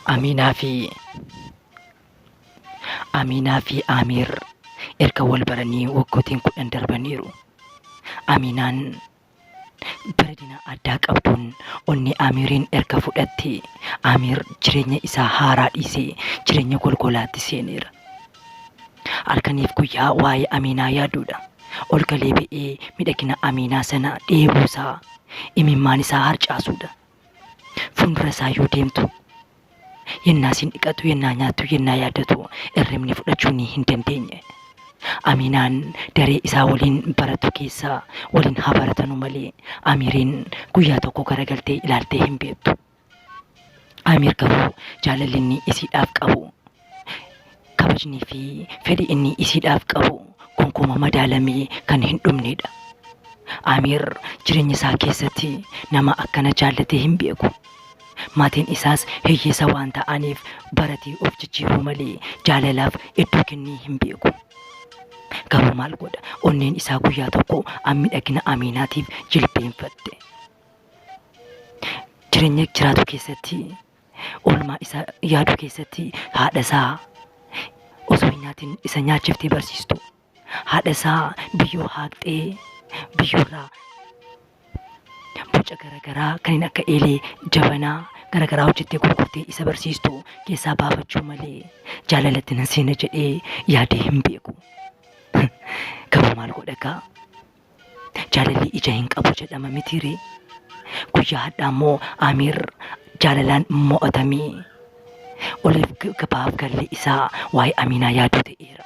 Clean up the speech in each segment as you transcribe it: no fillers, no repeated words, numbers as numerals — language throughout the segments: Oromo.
Amiinaa fi Amiinaa fi Amiir erga wal baranii waggootiin 10 darbaniiru. Amiinaan bareedina addaa qabduun onnee Amiiriin erga fudhatte Amiir jireenya isaa haaraa dhiisee jireenya golgolaatti seeneera. Halkaniif guyyaa waa'ee Amiinaa yaaduudha. Ol galee ba'ee miidhagina Amiinaa sana dheebuusaa imimmaan isaa harcaasuudha. Fuuldura isaa yoo deemtu yennaa siin dhiqatu, yennaa nyaattu, yennaa yaadatu irribni fudhachuu ni hin dandeenye. Amiinaan daree isaa waliin baratu keessaa waliin haa baratanu malee Amiiriin guyyaa tokko garagaltee ilaaltee hin beektu. Amiir garuu jaalalli inni isiidhaaf qabu, kabajnii fi fedhi inni isiidhaaf qabu gonkumaa madaalamee kan hin dhumnedha. Amiir jireenya isaa keessatti nama akkana jaallatee hin beeku. Maatiin isaas hiyyeessa waan ta'aniif baratee of jijjiiruu malee jaalalaaf iddoo kennee hin beeku. Garuu maal godha onneen isaa guyyaa tokko miidhagina Amiinaatiif jilbeenfatte. Jireenya jiraatu keessatti oolmaa isaa yaaduu keessatti haadha isaa osoo hin nyaatin isa nyaachiftee barsiistu. Haadha isaa biyyoo haaqxee biyyoorraa boca garaagaraa kanneen akka eelee, jabanaa garaagaraa hojjettee gurgurtee isa barsiistu keessaa baafachuu malee jaalalatti nan seena jedhee yaadee hin beeku. Garuu maal godha gaa? Jaalalli ija hin qabu jedhama mitiiree? Guyyaa hadhaa immoo Amiir jaalalaan mo'atamee oliif gabaaf galli isaa waa'ee Amiinaa yaaduu ta'eera.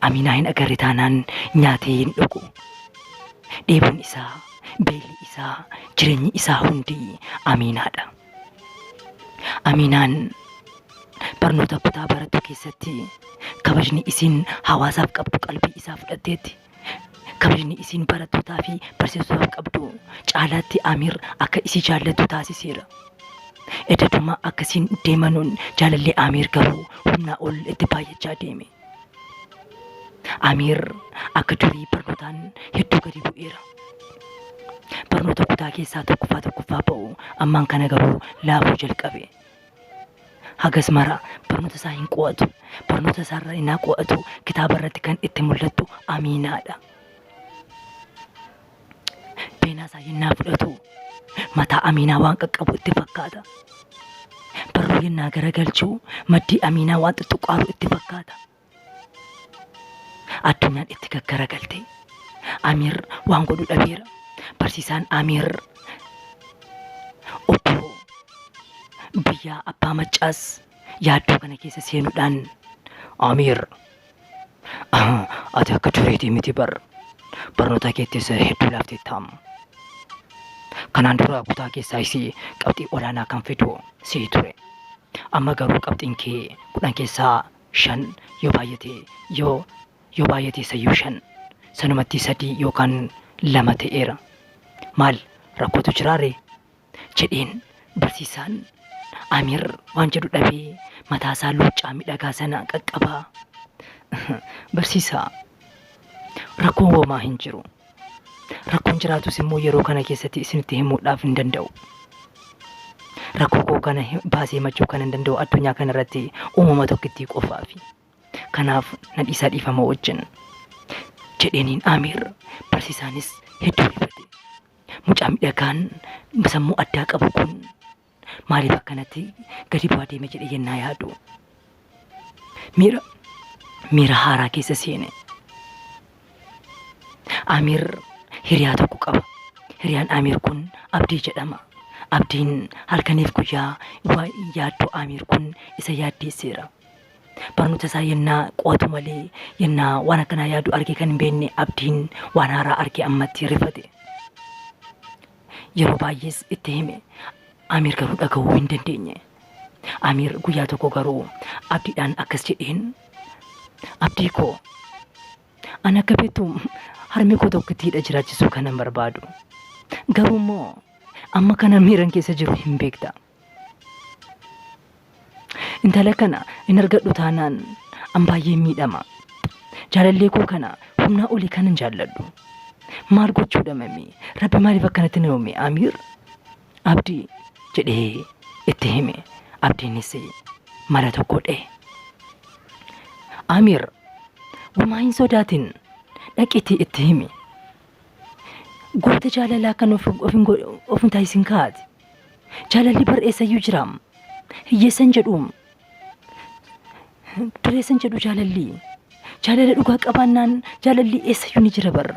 Amiinaa hin agarre taanaan nyaatee hin dhugu. Dheebuun isaa, beelli isaa, jireenyi isaa hundi Amiinaadha. Amiinaan barnoota kutaa barattu keessatti kabajni isiin hawaasaaf qabdu qalbii isaa fudhatteetti. Kabajni isiin barattootaa fi barsiisotaaf qabdu caalaatti Amiir akka isii jaallatu taasiseera. Edaduma akkasiin deemanuun jaalalli Amiir garuu humnaa ol itti baay'achaa deeme. Amiir akka durii barnootaan hedduu gadi bu'eera. Barnoota kutaa keessaa tokkoffaa tokkoffaa ba'u ammaan kana garuu laafuu jalqabe. Hagas mara barnoota isaa hin qo'atu. Barnoota isaarra innaa qo'atu kitaaba irratti kan itti mul'attu Amiinaadha. Beenaa isaa yennaa fudhatu mataa Amiinaa waan qaqqabu itti fakkaata. Barruu yennaa garagalchu maddii Amiinaa waan tuttuqaaru itti fakkaata. Addunyaan itti gaggaragalte. Amiir waan godhu dhabeera. Barsiisaan Amiir obbo biyyaa abbaa maccaas yaaddoo kana keessa seenuudhaan Amiir ati akka duriitii miti bar barnoota keettis hedduu laafteetta. Kanaan dura kutaa keessaa isii qabxii olaanaa kan fidu sii ture. Amma garuu qabxiin kee 10 keessaa 5 yoo baay'ate yoo yoo baay'ate isayyuu 5 sanumatti 3 yookaan 2 ta'eera. Maal rakkootu jiraa ree? Jedheen barsiisaan Amiir waan jedhu dhabee mataasaa luuccaa midhagaa sana qaqqabaa. Barsiisaa rakkoon womaa hin jiru. Rakkoon jiraatus immoo yeroo kana keessatti isinitti himuudhaaf hin danda'u. Rakkoo koo kana baasee himachuu kan hin danda'u addunyaa kana irratti uumama tokkittii qofaafi. Kanaaf na dhiisaa dhiifama wajjin. Jedheeniin Amiir barsiisaanis hedduu rifate. Mucaa midhagaan sammuu addaa qabu kun maaliif akkanatti gadi bu'aa deeme jedhee yennaa yaadu. Miira miira haaraa keessa seene. Amiir hiriyaa tokko qaba. Hiriyaan Amiir kun Abdii jedhama. Abdiin halkaniif guyyaa yaaddoo Amiir kun isa yaaddeesseera. Barnoota isaa yennaa qo'atu malee yennaa waan akkanaa yaadu argee kan hin beekne Abdiin waan haaraa argee ammatti rifate. Yeroo baay'ees itti hime. Amiir garuu dhaga'uu hin dandeenye. Amiir guyyaa tokko garuu Abdiidhaan akkas jedheen. Abdii koo ani akka beektu harmee koo tokkittiidha jiraachisuu kanan barbaadu. Garuu immoo amma kana miiran keessa jiru hin beekta. Intala kana hin argadhu taanaan an baay'ee miidhama. Jaalallee koo kana humnaa olii kanan jaalladhu. Maal gochuudha mamii? Rabbi maaliif akkanatti na uume Amiir? Abdii jedhee itti hime. Abdiinis mala tokko dha'e. Amiir homaa hin sodaatin dhaqiitii itti himi. Goota jaalalaa kan of hin taasisin kaa'ati. Jaalalli bar eessayyuu jira. Hiyyeessan jedhu dureessan jedhu jaalalli. Jaalala dhugaa qabaannaan jaalalli eessayyuu ni jira bar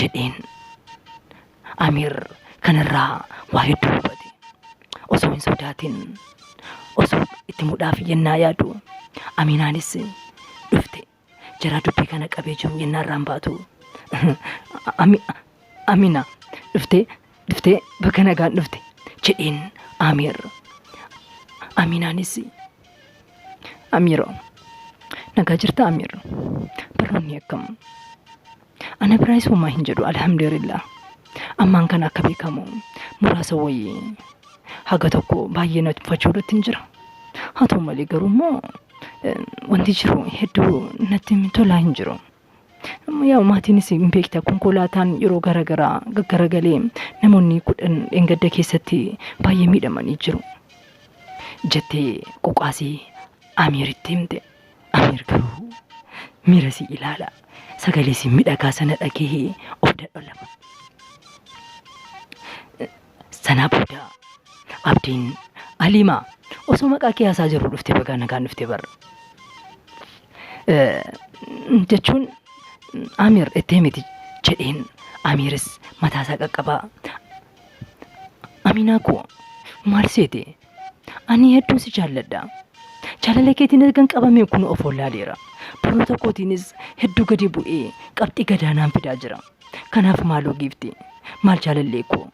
jedheen. Amiir kanarraa waa hedduu hubate. Osoo hin sodaatin osoo itti mudhaaf yennaa yaadu Amiinaanis dhufte. Jaraa dubbii kana qabee jiru yennaa irraan baatu. Amina dhuftee dhuftee bakka nagaan dhufte jedheen Amiir. Aminaanis Amiiro nagaa jirta Amiir barnoonni akkam ana biraayis homaa hin jedhu alhamdulillah ammaan kana akka beekamu muraasa wayii haga tokko baay'ee na tuffachuudhatti hin jira. Haa ta'u malee garuu immoo wanti jiru hedduu natti tolaa hin jiru. Yaa maatiinis hin beekta konkolaataan yeroo garaagaraa gaggaragalee namoonni 10 dheengadda keessatti baay'ee miidhamanii jiru. Jettee quqaasii Amiiritti himte. Amiir garuu miira si ilaala. Sagalee si midhagaa sana dhagahee of dadholama. Sanaa booda Abdiin Aliimaa osoo maqaa kee haasaa jirru dhufte bagaa nagaan dhufte bar. Jechuun Amiir itti himiti jedheen Amiiris mataa isaa qaqqabaa. Amiinaa koo maal seete? Ani hedduun si jaalladha. Jaalala keetiin ergan qabamee kun of wallaaleera. Barnoota kootiinis hedduu gadi bu'ee qabxii gadaanaan fidaa jira. Kanaaf maaloo giifti maal jaalallee koo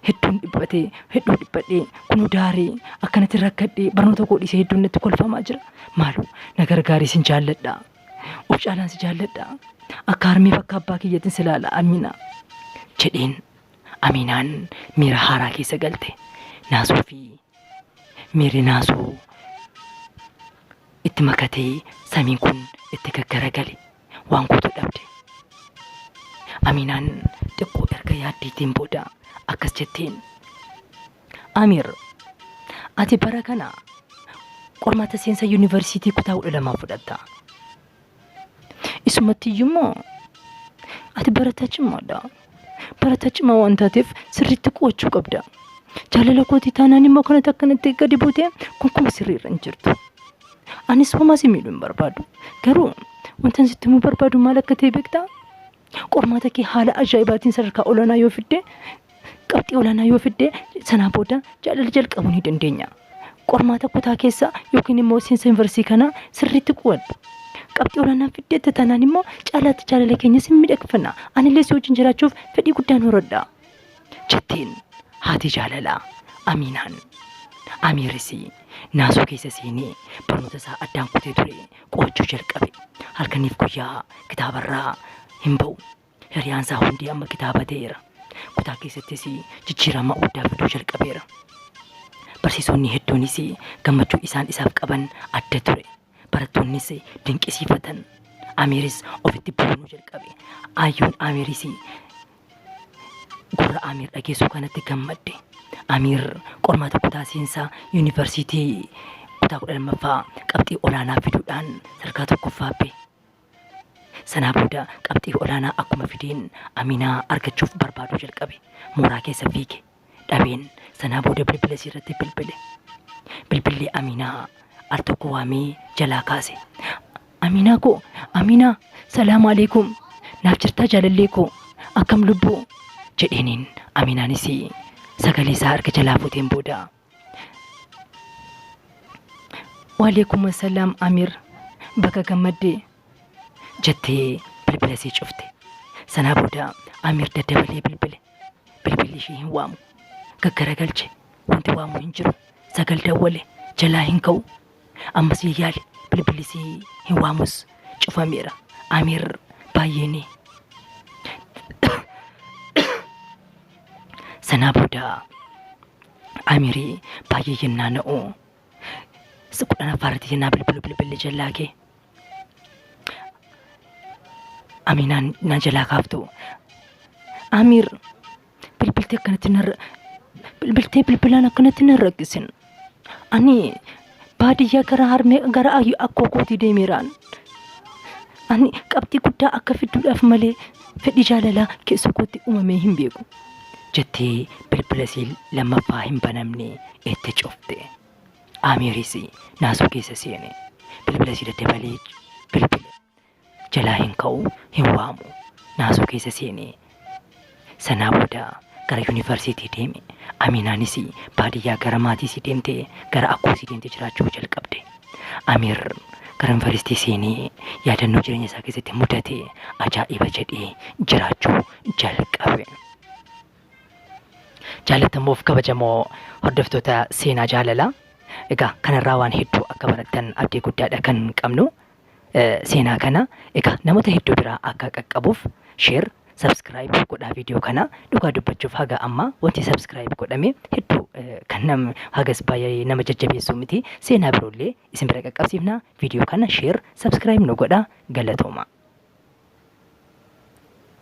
hedduun dhiphatee hedduu dhiphadhee kunoo daaree akkanatti rakkadhee barnoota koo dhiisee hedduun natti kolfamaa jira. Maaloo na gargaarii sin jaalladha. Of caalaan si jaalladha. Akka harmeef akka abbaa kiyyattin si laala Amina jedheen. Aminaan miira haaraa keessa galte. Naasuu fi miirri naasuu itti makatee samiin kun itti gaggaragale. Waan gootu dhabde. Aminaan xiqqoo erga yaaddeetiin booda akkas jetteen. Amir, ati bara kana qormaata seensa yuunivarsiitii kutaa 12 fudhatta. Isumatti iyyuu immoo ati barataa cimaadha. Barataa cimaa waan taateef sirriitti qo'achuu qabda. Jaalala kootii taanaan immoo kanatti akkanatti gadi buutee kunkuma sirriirra hin jirtu. Anis homaa si miidhuu hin barbaadu. Garuu wantan sitti himuu barbaadu maal akka ta'e beektaa? Qormaata kee haala ajaa'ibaatiin sadarkaa olaanaa yoo fidde, qabxii olaanaa yoo fidde sanaa booda jaalala jalqabuu ni dandeenya. Qormaata kutaa keessa yookiin immoo seensa yuunivarsiitii kanaa sirriitti qo'adhu. Qabxii olaanaa fiddeetta taanaan immoo caalaatti jaalala keenya sin miidhagfanna. Anillee si wajjin jiraachuuf fedhii guddaan horadha. Jetteen haati jaalalaa Amiinaan. Amiiris naasuu keessa seenee barnoota isaa addaan kutee ture qo'achuu jalqabe. Halkaniif guyyaa kitaabarraa hin ba'u. Hiriyaan isaa hundi amma kitaaba ta'eera. Kutaa keessattis jijjiirama guddaa fiduu jalqabeera. Barsiisonni hedduunis gammachuu isaan isaaf qaban adda ture. Barattoonnis dinqisiifatan. Amiiris ofitti boonuu jalqabe. Aayyoon Amiiris gurra Amiir dhageessuu kanatti gammadde. Amiir qormaata kutaa seensaa yuunivarsiitii kutaa 12ffaa qabxii olaanaa fiduudhaan sadarkaa tokkoffaa ba'e. Sanaa booda qabxii olaanaa akkuma fideen Amiinaa argachuuf barbaaduu jalqabe. Mooraa keessa fiige. Dhabeen sanaa booda bilbila isii irratti bilbile. Bilbilli Amiinaa al tokko waamee jalaa kaase. Amiinaa koo, Amiinaa, salaamu alaikum. Naaf jirtaa jaalallee koo, akkam lubbuu? Jedheeniin Amiinaanis sagalee isaa erga jalaa fuuteen booda. Waalaikum assalaam Amiir, baga gammaddee. Jettee bilbila isii cufte. Sanaa booda Amiir daddabalee bilbile. Bilbilli ishii hin waamu. Gaggaragalche wanti waamu hin jiru. Sagal dawwale jalaa hin ka'u. Ammas yayyaale bilbilli isii hin waamus cufameera. Amiir baay'ee ni. Sanaa booda Amiirii baay'ee yennaa na'u. Kudhanaffaa irratti yennaa bilbilu bilbilli jalaa kee. Amiinaan na jalaa kaaftu. Amiir bilbilti akkanatti narra Bilbiltee bilbilaan akkanatti nan rakkisin. Ani baadiyyaa gara harmee gara akkoo kootii deemeeraan. Ani qabxii guddaa akka fidduudhaaf malee fedhii jaalalaa keessa kootti uumamee hin beeku. Jettee bilbila isii lammaffaa hin banamne itti cufte. Amiiris naasuu keessa seene. Bilbila isii daddabalee bilbile. Jalaa hin ka'u, hin waamu. Naasuu keessa seene. Sanaa booda gara yuunivarsiitii deeme. Amiinaanis baadiyyaa gara maatii isii deemtee gara akkoo isii deemtee jiraachuu jalqabde. Amiir gara yuunivarsiitii seenee yaadannoo jireenya isaa keessatti mudate ajaa'iba jedhee jiraachuu jalqabe. Jaalatamoof kabajamoo hordoftoota seenaa jaalalaa egaa kanarraa waan hedduu akka barattan abdii guddaadha kan qabnu. Seenaa kana egaa namoota hedduu biraa akka qaqqabuuf share subscribe godhaa viidiyoo kana dhugaa dubbachuuf haga ammaa wanti subscribe godhame hedduu kan nam hagas baay'ee nama jajjabeessu miti seenaa biroollee isin bira qaqqabsiifna viidiyoo kana share subscribe nu godhaa galatooma.